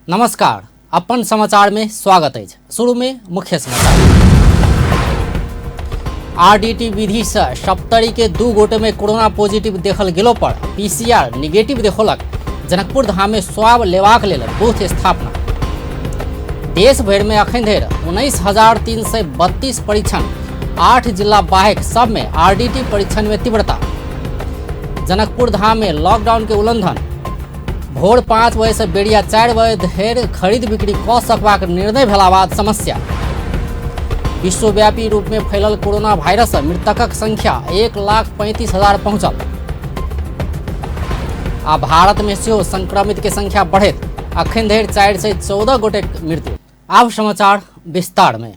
नमस्कार, अपन समाचार में स्वागत अछि। शुरू में मुख्य समाचार। आरडीटी विधि से सप्तरी के 2 गोटे में कोरोना पॉजिटिव देखल गेलो पर पीसीआर निगेटिव देखौलक। जनकपुर धाम में स्वाब लेबाक लेल बूथ स्थापना। देश भरि में अखन धरि 19,332 परीक्षण, 8 जिला बाहेक सब में आरडीटी परीक्षण में तीव्रता। जनकपुर धाम में लॉकडाउन के उल्लंघन, भोर 5 बजे से बेरिया 4 बजे धरि खरीद बिक्री कऽ सकबाक निर्णय भेला बाद समस्या। विश्वव्यापी रूप में फैलल कोरोना वायरस मृतकक संख्या 1,35,000 पहुंचल। आ भारत में सेहो संक्रमित के संख्या बढ़ैत, अखन धरि 414 गोटे मृत्यु। आब समाचार विस्तार में।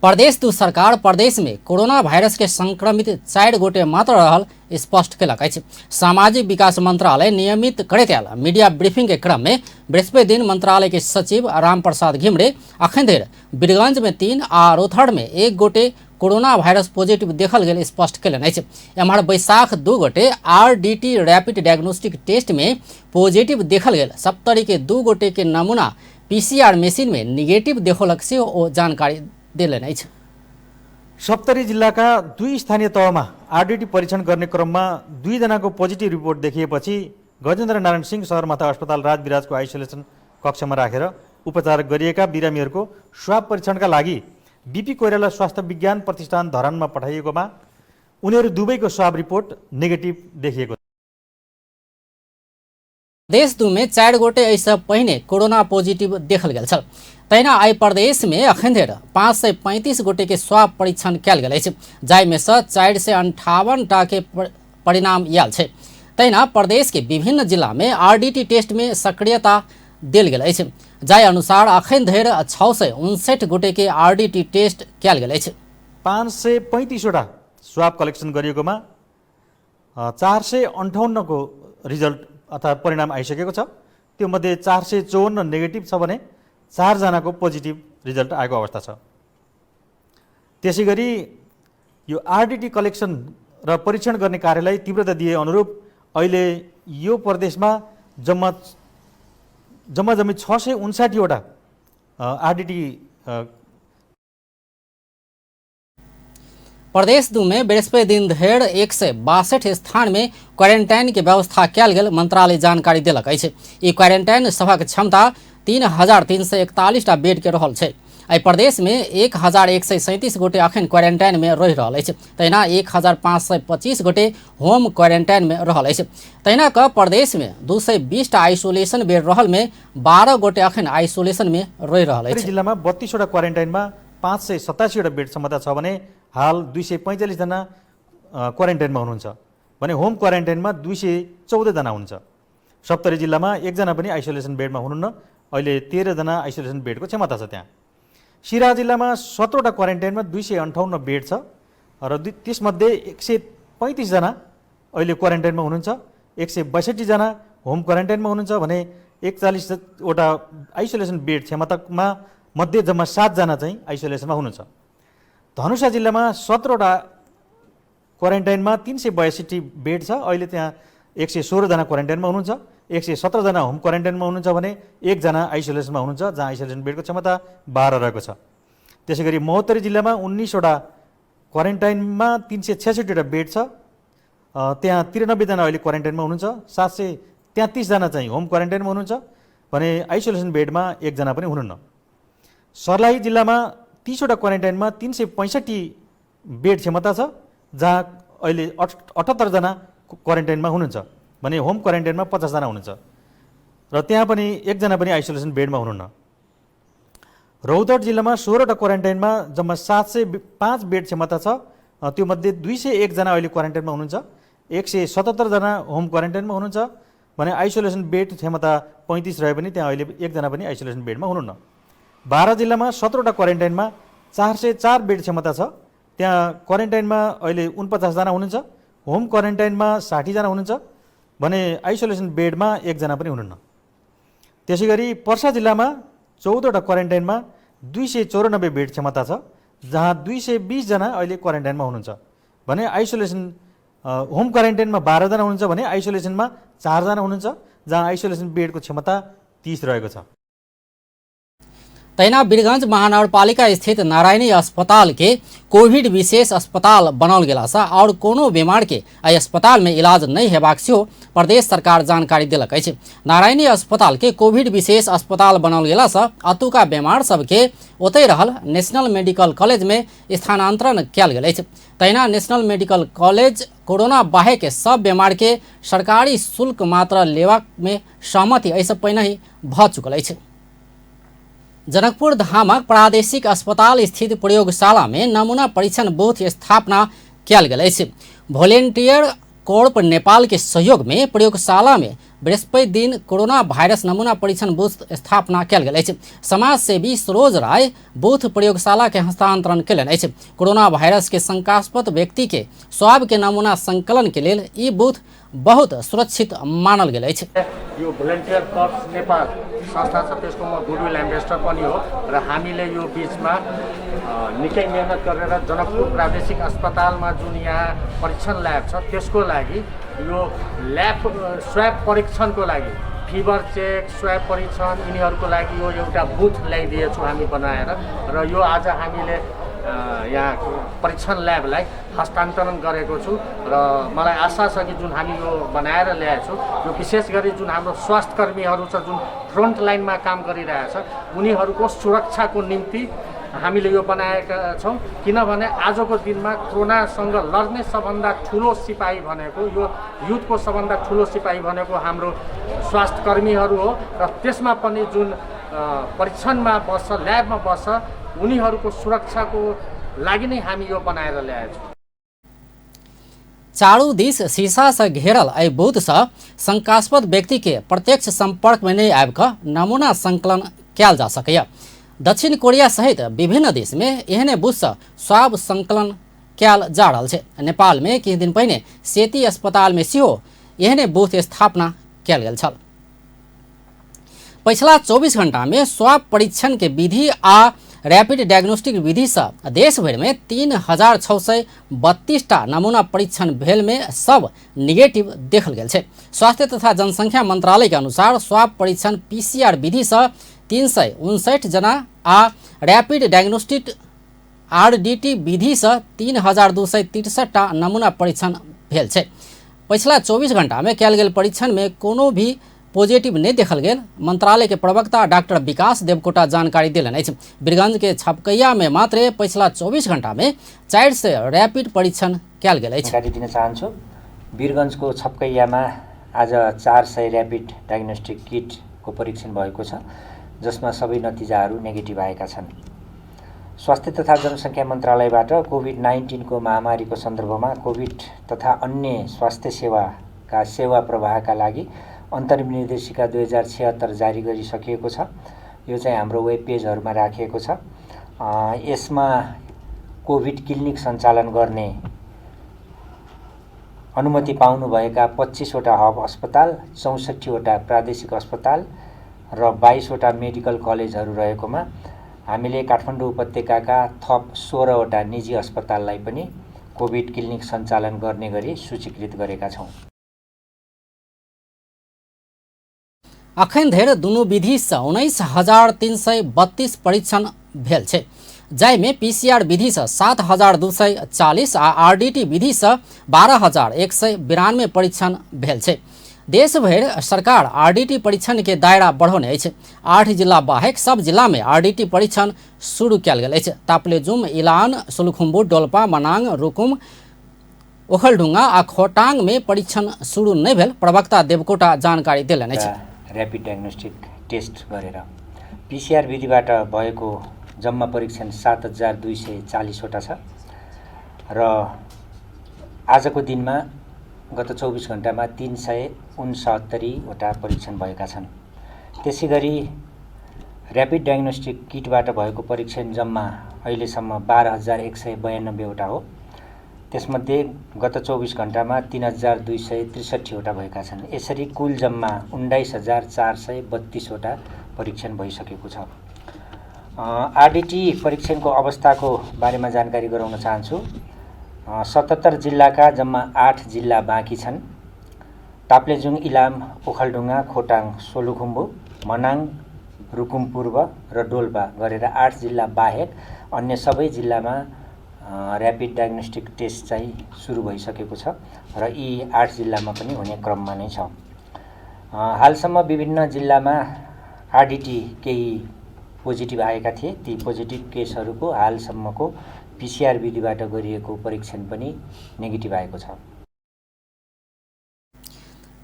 प्रदेश 2 सरकार प्रदेश में कोरोना वायरस के संक्रमित 4 गोटे मात्र रहल स्पष्ट केलक अछि। सामाजिक विकास मंत्रालय नियमित करैत आयल मीडिया ब्रीफिंग के क्रम में बृहस्पति दिन मंत्रालय के सचिव राम प्रसाद घिमरे अखन धरि वीरगंज में 3 आ रोथड़ में 1 गोटे कोरोना वायरस पॉजिटिव देखल गेल स्पष्ट केलनि अछि। एम्हर बैसाख 2 गोटे आरडीटी रैपिड डायग्नोस्टिक टेस्ट में पॉजिटिव देखल गेल सप्तरी के 2 गोटे के नमूना पीसीआर मशीन में निगेटिव देखौलक सेहो ओ जानकारी देलनि अछि। सप्तरी जिल्लाका 2 स्थानीय तहमा आरडीटी परीक्षण गर्ने क्रममा 2 जनाको पोजिटिभ रिपोर्ट देखिएपछि गजेन्द्र नारायण सिंह सगरमाथा अस्पताल राजविराजको आइसोलेसन कक्षमा राखेर उपचार गरिएका बिरामीहरूको स्वाब परीक्षणका लागि बीपी कोइराला स्वास्थ्य विज्ञान प्रतिष्ठान धरानमा पठाइएकोमा उनीहरू दुवैको स्वाब रिपोर्ट नेगेटिभ देखिएको छ। प्रदेश 2 में 4 गोटे एहिसँ पहिने कोरोना पॉजिटिव देखल गेल छल। तहिना आइ प्रदेश में अखन धरि 535 गोटे के स्वाब परीक्षण कयल गेल अछि, जाहिमे सँ 458 टा के परिणाम आयल छै। तहिना प्रदेश के विभिन्न जिला में आरडीटी टेस्ट में सक्रियता देल गेल अछि, जाहि अनुसार अखन धरि 659 गोटे के आरडीटी टेस्ट कयल गेल अछि। 535 वटा स्वाब कलेक्सन गरिएकोमा 458 को रिजल्ट अर्थात् परिणाम आइसकेको छ। त्योमध्ये 454 नेगेटिभ छ भने 4 जनाको पोजिटिभ रिजल्ट आएको अवस्था छ। त्यसै गरी यो आरडीटी कलेक्सन र परीक्षण गर्ने कार्यलाई तीव्रता दिए अनुरूप अहिले यो प्रदेशमा जम्मा जम्मी 659 वटा आरडीटी प्रदेश 2 में बृहस्पति दिन धरि 162 स्थान में क्वारेंटाइन के व्यवस्था कयल गेल मंत्रालय जानकारी देलक अछि। ई क्वारेंटाइन सभक क्षमता 3,341 टा बेड के रहल छै। एहि प्रदेश में 1,137 गोटे अखन क्वारेंटाइन में रहि रहल अछि। तहिना 1,525 गोटे होम क्वारेंटाइन में रहल अछि। तहिना क प्रदेश में 220 टा आइसोलेशन बेड रहल में 12 गोटे अखन आइसोलेशन में रहि रहल अछि। जिल्लामा 32 वटा क्वारेन्टाइनमा 587 वटा बेड क्षमता छ भने हाल 245 जना क्वारेन्टाइनमा हुनुहुन्छ भने होम क्वारेन्टाइनमा 214 जना हुनुहुन्छ। सप्तरी जिल्लामा 1 जना पनि आइसोलेसन बेडमा हुनुहुन्न। अहिले 13 जना आइसोलेसन बेडको क्षमता छ त्यहाँ। सिराहा जिल्लामा 17 वटा क्वारेन्टाइनमा 258 बेड छ र त्यसमध्ये 135 जना अहिले क्वारेन्टाइनमा हुनुहुन्छ, 162 जना होम क्वारेन्टाइनमा हुनुहुन्छ भने 41 वटा आइसोलेसन बेड क्षमतामा मध्ये जम्मा 7 जना चाहिँ आइसोलेसनमा हुनुहुन्छ। धनुषा जिल्लामा 17 वटा क्वारेन्टाइनमा 362 बेड छ। अहिले त्यहाँ 116 जना क्वारेन्टाइनमा हुनुहुन्छ, 117 जना होम क्वारेन्टाइनमा हुनुहुन्छ भने 1 जना आइसोलेसनमा हुनुहुन्छ, जहाँ आइसोलेसन बेडको क्षमता 12 रहेको छ। त्यसै गरी महोत्तरी जिल्लामा 19 वटा क्वारेन्टाइनमा 366 वटा बेड छ। त्यहाँ 93 जना अहिले क्वारेन्टाइनमा हुनुहुन्छ, 733 जना चाहिँ होम क्वारेन्टाइनमा हुनुहुन्छ भने आइसोलेसन बेडमा 1 जना पनि हुनुहुन्न। सर्लाही जिल्लामा 30 वटा क्वारेन्टाइनमा 365 बेड क्षमता छ, जहाँ अहिले 78 जना क्वारेन्टाइनमा हुनुहुन्छ भने होम क्वारेन्टाइनमा 50 जना हुनुहुन्छ र त्यहाँ पनि 1 जना पनि आइसोलेसन बेडमा हुनुहुन्न। रौतहट जिल्लामा 16 वटा क्वारेन्टाइनमा जम्मा 705 बेड क्षमता छ। त्योमध्ये 201 जना अहिले क्वारेन्टाइनमा हुनुहुन्छ, 177 जना होम क्वारेन्टाइनमा हुनुहुन्छ भने आइसोलेसन बेड क्षमता 35 रहे पनि त्यहाँ अहिले 1 जना पनि आइसोलेसन बेडमा हुनुहुन्न। बारा जिल्लामा 17 वटा क्वारेन्टाइनमा 404 बेड क्षमता छ। त्यहाँ क्वारेन्टाइनमा अहिले 49 जना हुनुहुन्छ, होम क्वारेन्टाइनमा 60 जना हुनुहुन्छ भने आइसोलेसन बेडमा 1 जना पनि हुनुहुन्न। त्यसै गरी पर्सा जिल्लामा 14 वटा क्वारेन्टाइनमा 294 बेड क्षमता छ, जहाँ 220 जना अहिले क्वारेन्टाइनमा हुनुहुन्छ भने होम क्वारेन्टाइनमा 12 जना हुनुहुन्छ भने आइसोलेसनमा 4 जना हुनुहुन्छ, जहाँ आइसोलेसन बेडको क्षमता 30 रहेको छ। तहिना वीरगंज महानगरपालिका स्थित नारायणी अस्पताल के कोविड विशेष अस्पताल बनाओल गेलासँ आओर कोनो बीमार के एहि अस्पताल में इलाज नहि हेबाक सेहो प्रदेश सरकार जानकारी देलक अछि। नारायणी अस्पताल के कोविड विशेष अस्पताल बनाओल गेलासँ अतुका बीमार सबके ओतहि रहल नेशनल मेडिकल कॉलेज में स्थानांतरण कयल गेल अछि। तहिना नेशनल मेडिकल कॉलेज कोरोना बाहेक सब बीमार के सरकारी शुल्क मात्र लेबाक में सहमति एहिसँ पहिनहि भऽ चुकल अछि। जनकपुर धामक प्रादेशिक अस्पताल स्थित प्रयोगशाला में नमूना परीक्षण बूथ स्थापना कयल गेल अछि। वॉलेंटियर कॉर्प नेपाल के सहयोग में प्रयोगशाला में बृहस्पति दिन कोरोना वायरस नमूना परीक्षण बूथ स्थापना कयल गेल अछि। समाज सेवी सरोज राय बूथ प्रयोगशाला के हस्तांतरण कयलनि अछि। कोरोना वायरस के शंकास्पद व्यक्ति के स्वाब के नमूना संकलन के लेल ई बूथ बहुत सुरक्षित मानल गेल अछि। यो भोलिन्टियर कर्प्स नेपाल संस्था छ, त्यसको म गुडविल एम्बेसडर पनि हो र हामीले यो बिचमा निकै मेहनत गरेर जनकपुर प्रादेशिक अस्पतालमा जुन यहाँ परीक्षण ल्याब छ त्यसको लागि यो ल्याब स्वाब परीक्षणको लागि फिभर चेक, स्वाब परीक्षण यिनीहरूको लागि यो एउटा बुथ ल्याइदिएछौँ हामी बनाएर र यो आज हामीले यहाँ परीक्षण ल्याबलाई हस्तान्तरण गरेको छु र मलाई आशा छ कि जुन हामी यो बनाएर ल्याएछौँ यो विशेष गरी जुन हाम्रो स्वास्थ्यकर्मीहरू छ, जुन फ्रन्ट लाइनमा काम गरिरहेछ उनीहरूको सुरक्षाको निम्ति हामीले यो बनाएका छौँ। किनभने आजको दिनमा कोरोनासँग लड्ने सबभन्दा ठुलो सिपाही भनेको यो युद्धको सबभन्दा ठुलो सिपाही भनेको हाम्रो स्वास्थ्यकर्मीहरू हो र त्यसमा पनि जुन परीक्षणमा बस्छ, ल्याबमा बस्छ उनीहरूको सुरक्षाको लागि नै हामी यो बनाएर ल्याएछौँ। चारू दिस शीशा से घेरल एहि बूथ से शंकास्पद व्यक्ति के प्रत्यक्ष संपर्क में नहीं आबि कऽ नमूना संकलन कयल जा सकैए। दक्षिण कोरिया सहित विभिन्न देश में एहने बूथ से स्वाब संकलन कयल जा रहल छै। नेपाल में किछु दिन पहिने सेती अस्पताल में सेहो एहने बूथ स्थापना कयल गेल छल। पछिला 24 घंटा में स्वाब परीक्षण के विधि आ रैपिड डायग्नोस्टिक विधि से देश भरि में 3632 टा नमूना परीक्षण भेल में सब निगेटिव देखल गेल छै। स्वास्थ्य तथा जनसंख्या मंत्रालय के अनुसार स्वाब परीक्षण पीसीआर विधि से 359 जना आ रैपिड डायग्नोस्टिक आरडीटी विधि से 3263 टा नमूना परीक्षण भेल छै। पछिला 24 घंटा में कयल गेल परीक्षण में कोनो भी पॉजिटिव नहीं देखल गेल। मंत्रालय के प्रवक्ता डॉक्टर विकास देवकोटा जानकारी देलनि अछि। वीरगंज के छपकैया में मात्र पछिला 24 घंटा में 400 रैपिड परीक्षण कयल गेल अछि। जानकारी दिन चाहन्छु, वीरगंजको छपकैयामा आज 400 र्यापिड डायग्नोस्टिक किटको परीक्षण भएको छ, जसमा सबै नतिजाहरू नेगेटिभ आएका छन्। स्वास्थ्य तथा जनसङ्ख्या मन्त्रालयबाट कोभिड-19 को महामारीको सन्दर्भमा कोभिड तथा अन्य स्वास्थ्य सेवाका सेवा प्रवाहका लागि अन्तरिम निर्देशिका 2076 जारी गरिसकिएको छ। यो चाहिँ हाम्रो वेब पेजहरूमा राखिएको छ। यसमा कोभिड क्लिनिक सञ्चालन गर्ने अनुमति पाउनुभएका 25वटा हब अस्पताल, 64वटा प्रादेशिक अस्पताल र 22वटा मेडिकल कलेजहरू रहेकोमा हामीले काठमाडौँ उपत्यकाका थप 16वटा निजी अस्पताललाई पनि कोभिड क्लिनिक सञ्चालन गर्ने गरी सूचीकृत गरेका छौँ। अखन धरि दुनू विधि से 19,332 परीक्षण भेल छै, जाहिमे पीसीआर विधि से 7,240 आ आरडीटी विधि से 12,192 परीक्षण भेल छै। देश भरि सरकार आरडीटी परीक्षण के दायरा बढ़ौने अछि। 8 जिला बाहेक सब जिला में आरडीटी परीक्षण शुरू कयल गेल अछि। ताप्लेजुम, इलान, सोलुखुम्बु, डोल्पा, मनांग, रुकुम, ओखलढुंगा आ खोटांग में परीक्षण शुरू नहि भेल प्रवक्ता देवकोटा जानकारी देलनि अछि। र्यापिड डायग्नोस्टिक टेस्ट गरेर पीसीआर विधिबाट भएको जम्मा परीक्षण 7,240वटा छ र आजको दिनमा गत 24 घण्टामा 369वटा परीक्षण भएका छन्। त्यसै गरी र्यापिड डायग्नोस्टिक किटबाट भएको परीक्षण जम्मा अहिलेसम्म 12,192वटा हो। त्यसमध्ये गत 24 घण्टामा 3,263वटा भएका छन्। यसरी कुल जम्मा 19,432वटा परीक्षण भइसकेको छ। आरडीटी परीक्षणको अवस्थाको बारेमा जानकारी गराउन चाहन्छु। 77 जिल्लाका जम्मा 8 जिल्ला बाँकी छन्। ताप्लेजुङ, इलाम, ओखलढुङ्गा, खोटाङ, सोलुखुम्बु, मनाङ, रुकुम पूर्व र डोल्पा गरेर 8 जिल्ला बाहेक अन्य सबै जिल्लामा ऱ्यापिड डायग्नोस्टिक टेस्ट चाहिँ सुरु भइसकेको छ र यी 8 जिल्लामा पनि हुने क्रममा नै छ। हालसम्म विभिन्न जिल्लामा आरडिटी केही पोजिटिभ आएका थिए। ती पोजिटिभ केसहरूको हालसम्मको पीसीआर विधिबाट गरिएको परीक्षण पनि नेगेटिभ आएको छ।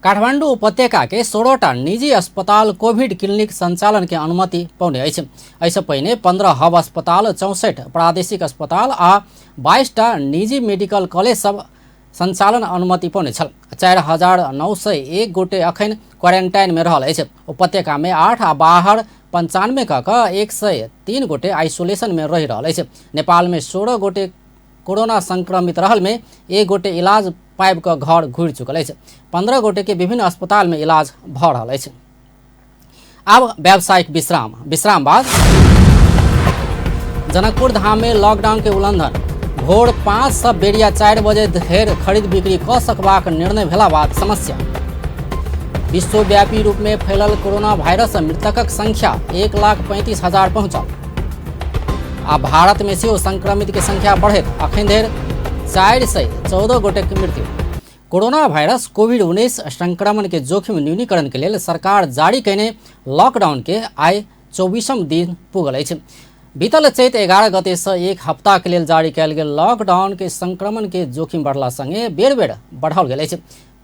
काठमाडौँ उपत्यका के 16टा निजी अस्पताल कोभिड क्लिनिक संचालन के अनुमति पाउने अछि। एहिसँ पहिने 15 हब अस्पताल, 64 प्रादेशिक अस्पताल आ 22टा निजी मेडिकल कॉलेज सब संचालन अनुमति पाउने छल। 4901 गोटे अखन क्वारेंटाइन में रहल अछि। उपत्यका में 8 आ बाहर 95 क 103 गोटे आइसोलेशन में रहि रहल अछि। नेपाल में 16 गोटे कोरोना संक्रमित रहल में 1 गोटे इलाज पाबि कऽ घर घुरि चुकल अछि। 15 गोटे के विभिन्न अस्पताल में इलाज भऽ रहल अछि। आब व्यावसायिक विश्राम। विश्राम बाद जनकपुर धाम में लॉकडाउन के उल्लंघन। भोर 5 से बेरिया 4 बजे धरि खरीद बिक्री कऽ सकबाक निर्णय भेला बाद समस्या। विश्वव्यापी रूप में फैलल कोरोना वायरस मृतकक संख्या 1,35,000 पहुँचल। आ भारत में सेहो संक्रमित के संख्या बढ़ैत अखन धरि 414 गोटे के मृत्यु। कोरोना वायरस कोविड-19 संक्रमण के जोखिम न्यूनीकरण के लेल सरकार जारी कयने लॉकडाउन के आइ 24म दिन पुगल अछि। बीतल चैत 11 गते से एक हफ्ता के लेल जारी कयल गेल लॉकडाउन के संक्रमण के जोखिम बढ़ला संगे बेर बेर बढ़ाओल गेल अछि।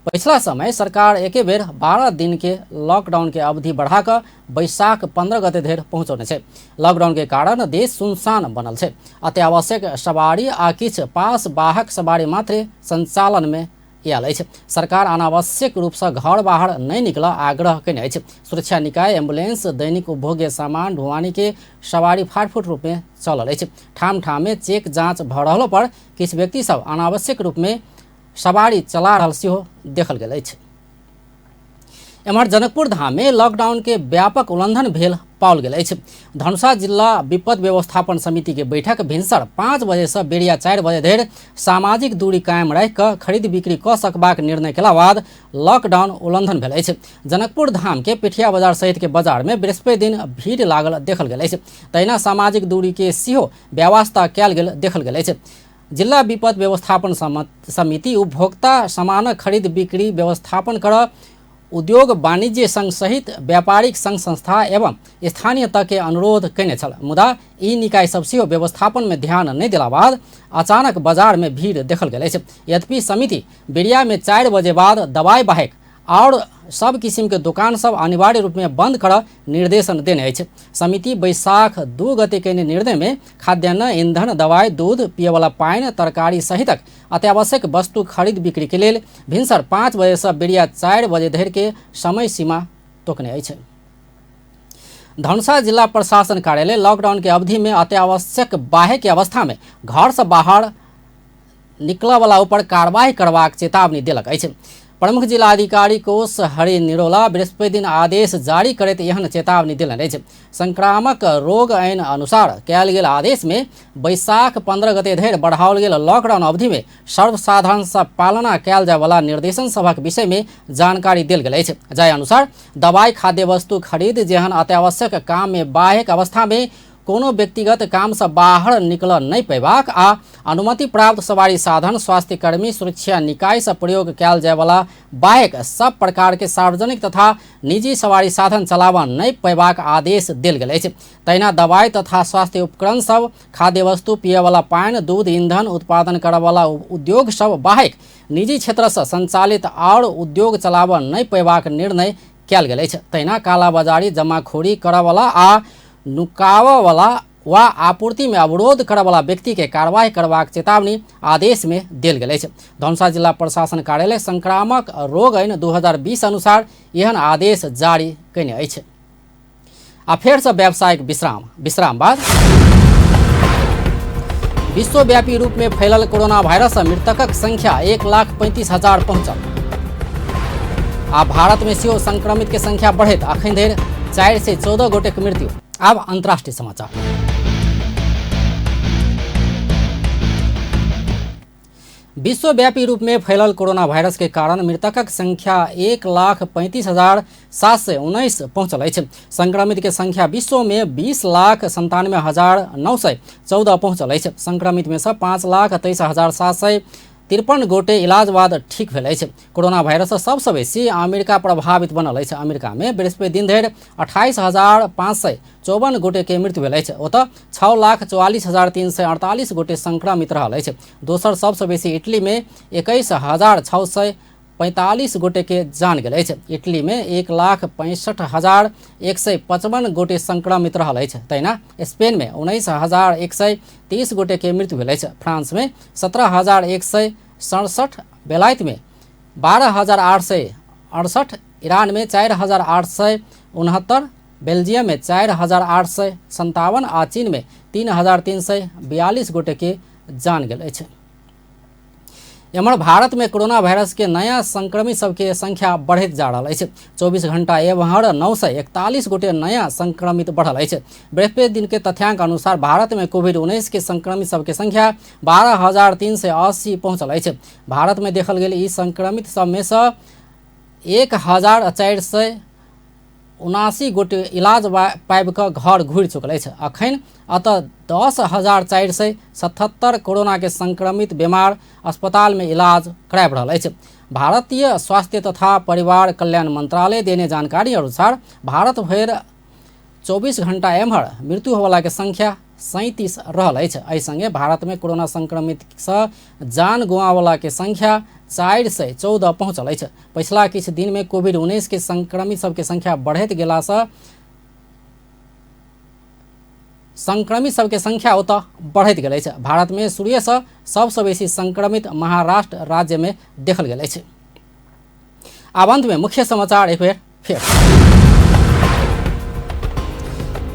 पिछला समय सरकार एके बेर 12 दिन के लॉकडाउन के अवधि बढ़ाकर बैसाख 15 गते धरि पहुँचौने छै। लॉकडाउन के कारण देश सुनसान बनल छै। अत्यावश्यक सवारी आ किछु पास वाहक सवारी मात्र संचालन में आयल अछि। सरकार अनावश्यक रूप से घर बाहर नहि निकल आग्रह कयने अछि। सुरक्षा निकाय, एम्बुलेंस, दैनिक उपभोग्य सामान ढुआनी के सवारी फाटफूट रूप में चलल अछि। ठाम ठाम में चेक जाँच भऽ रहलो पर किछु व्यक्ति सब अनावश्यक रूप में सवारी चला रहल सेहो देखल गेल अछि। एम्हर जनकपुर धाम में लॉकडाउन के व्यापक उल्लंघन भेल पाओल गेल अछि। धनुषा जिला विपद व्यवस्थापन समिति के बैठक भिनसर 5 बजे से बेरिया 4 बजे धरि सामाजिक दूरी कायम राखि कऽ खरीद बिक्री कऽ सकबाक निर्णय केला बाद लॉकडाउन उल्लंघन भेल अछि। जनकपुर धाम के पिठिया बाजार सहित के बाजार में बृहस्पति दिन भीड़ लागल देखल गेल अछि। तहिना सामाजिक दूरी के सेहो व्यवस्था कयल गेल देखल गेल अछि। जिला विपद व्यवस्थापन समिति उपभोक्ता सामानक खरीद बिक्री व्यवस्थापन कर उद्योग वाणिज्य संघ सहित व्यापारिक संघ संस्था एवं स्थानीय तह के अनुरोध कयने छल। मुदा ई निकाय सब सेहो व्यवस्थापन में ध्यान नहि देला बाद अचानक बाजार में भीड़ देखल गेल अछि। यद्यपि समिति बेरिया में 4 बजे बाद दवाई बाहेक और सब किसिम के दोकान सब अनिवार्य रूप में बंद कर निर्देशन देने अछि। समिति बैसाख 2 गते कयने निर्णय में खाद्यान्न, ईंधन, दवाई, दूध, पियवला पानि, तरकारी सहितक अत्यावश्यक वस्तु खरीद बिक्री के लेल भिनसर 5 बजे से बेरिया 4 बजे धरि के समय सीमा तोकने अछि। धनुषा जिला प्रशासन कार्यालय लॉकडाउन के अवधि में अत्यावश्यक बाहे के अवस्था में घर से बाहर निकलऽ वाला ऊपर कार्रवाई करबाक चेतावनी देलक अछि। प्रमुख जिलाधिकारी कोष हरि निरोला बृहस्पति दिन आदेश जारी करैत एहन चेतावनी देलनि अछि। संक्रामक रोग ऐन अनुसार कयल गेल आदेश में बैसाख 15 गते धरि बढ़ाओल गेल लॉकडाउन अवधि में सर्वसाधारण सँ पालना कयल जायवला निर्देशन सभक विषय में जानकारी देल गेल अछि। जाहि अनुसार दवाई, खाद्य वस्तु खरीद जेहन अत्यावश्यक काम में बाह्यक अवस्था में कोनो व्यक्तिगत काम से बाहर निकल नहीं पेबाक आ अनुमति प्राप्त सवारी साधन, स्वास्थ्यकर्मी, सुरक्षा निकाय से प्रयोग कयल जायवला बाइक सब प्रकार के सार्वजनिक तथा निजी सवारी साधन चलाबऽ नहीं पेबाक आदेश देल गेल अछि। तहिना दवाई तथा स्वास्थ्य उपकरण सब, खाद्य वस्तु, पियवला पानि, दूध, ईंधन उत्पादन करऽवला उद्योग सब बाहेक निजी क्षेत्र से संचालित और उद्योग चलाबऽ नहीं पेबाक निर्णय कयल गेल अछि। तहिना कालाबाजारी, जमाखोरी करऽवला आ नुकाबऽवला वा आपूर्ति में अवरोध करऽवला व्यक्ति के कार्रवाई करबाक चेतावनी आदेश में देल गेल अछि। धनुषा जिला प्रशासन कार्यालय संक्रामक रोग ऐन 2020 अनुसार एहन आदेश जारी कयने अछि। आ फेर से व्यावसायिक विश्राम। विश्राम बाद विश्वव्यापी रूप में फैलल कोरोना वायरस मृतकक संख्या 1,35,000 पहुँचल। आ भारत में सेहो संक्रमित के संख्या बढ़ैत अखन धरि 414 गोटे के मृत्यु। अब अंतर्राष्ट्रीय समाचार। विश्वव्यापी रूप में फैलल कोरोना वायरस के कारण मृतकक संख्या 1,35,719 पहुंचल अछि। संक्रमित के संख्या विश्व में 20,97,914 पहुंचल अछि। संक्रमित में से 5,23,753 गोटे इलाज बाद ठीक भेल अछि। कोरोना वायरस सबसँ बेसी अमेरिका प्रभावित बनल अछि। अमेरिका में बृहस्पति दिन धरि 28,554 गोटे के मृत्यु भेल अछि। ओतऽ 6,44,348 गोटे संक्रमित रहल अछि। दोसर सबसँ बेसी इटली में 21,645 गोटे के जान गेल अछि। इटली में 1,65,155 गोटे संक्रमित रहल अछि। तहिना स्पेन में 19,130 गोटे के मृत्यु भेल अछि। फ्रांस में 17,167, बेलायत में 12,868, ईरान में 4,869, बेल्जियम में 4,857 आ चीन में 3,342 गोटे के जान गेल अछि। एम्हर भारत में कोरोना वायरस के नया संक्रमित सबके संख्या बढ़ैत जा रहल अछि। 24 घंटा एम्हर 941 गोटे नया संक्रमित बढ़ल अछि। बृहस्पति दिन के तथ्यांक अनुसार भारत में कोविड-19 के संक्रमित सबके संख्या 12,380 पहुंचल अछि। भारत में देखल गेल ई संक्रमित सब में से 1,479 गोटे इलाज पाबि कऽ घर घुरि चुकल अछि। अखन अतः 10,477 कोरोना के संक्रमित बीमार अस्पताल में इलाज कराबि रहल अछि। भारतीय स्वास्थ्य तथा परिवार कल्याण मंत्रालय देने जानकारी अनुसार भारत भरि 24 घंटा एम्हर मृत्यु होवला के संख्या 37 रहल अछि। एहि संगे भारत में कोरोना संक्रमित सँ जान गुआवला के संख्या 414 पहुंचल अछि। पछिला किछु दिन में कोविड-19 के संक्रमित सबके संख्या बढ़ैत गेलासँ संक्रमित सबके संख्या ओतऽ बढ़ैत गेल अछि। भारत में शुरुएसँ सबसँ बेसी संक्रमित महाराष्ट्र राज्य में देखल गेल अछि। आब अंत में मुख्य समाचार एक बेर फेर।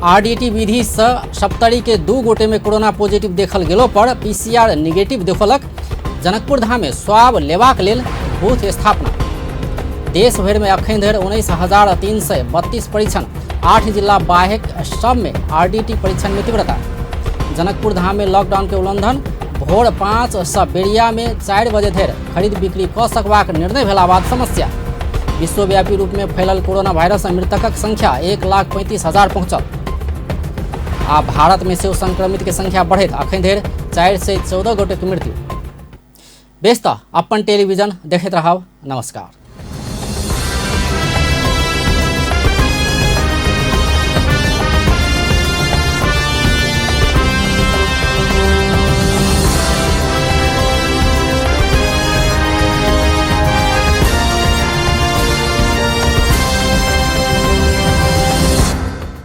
आरडीटी विधि से सप्तरी के 2 गोटे में कोरोना पॉजिटिव देखल गेलो पर पीसीआर निगेटिव देखलक। जनकपुर धाम में स्वाब लेबाक लेल बूथ स्थापना। देश भरि में अखन धरि 19,332 परीक्षण। 8 जिला बाहेक सब में आरडीटी परीक्षण में तीव्रता। जनकपुर धाम में लॉकडाउन के उल्लंघन। भोर 5 से बेरिया में 4 बजे धरि खरीद बिक्री कऽ सकबाक निर्णय भेला बाद समस्या। विश्वव्यापी रूप में फैलल कोरोना वायरस मृतकक संख्या 1,35,000 पहुंचल। आ भारत में सेहो संक्रमित के संख्या बढ़ैत अखन धरि 414 गोटे के मृत्यु। बेस तऽ अपन टेलीविजन देखैत रहब। नमस्कार।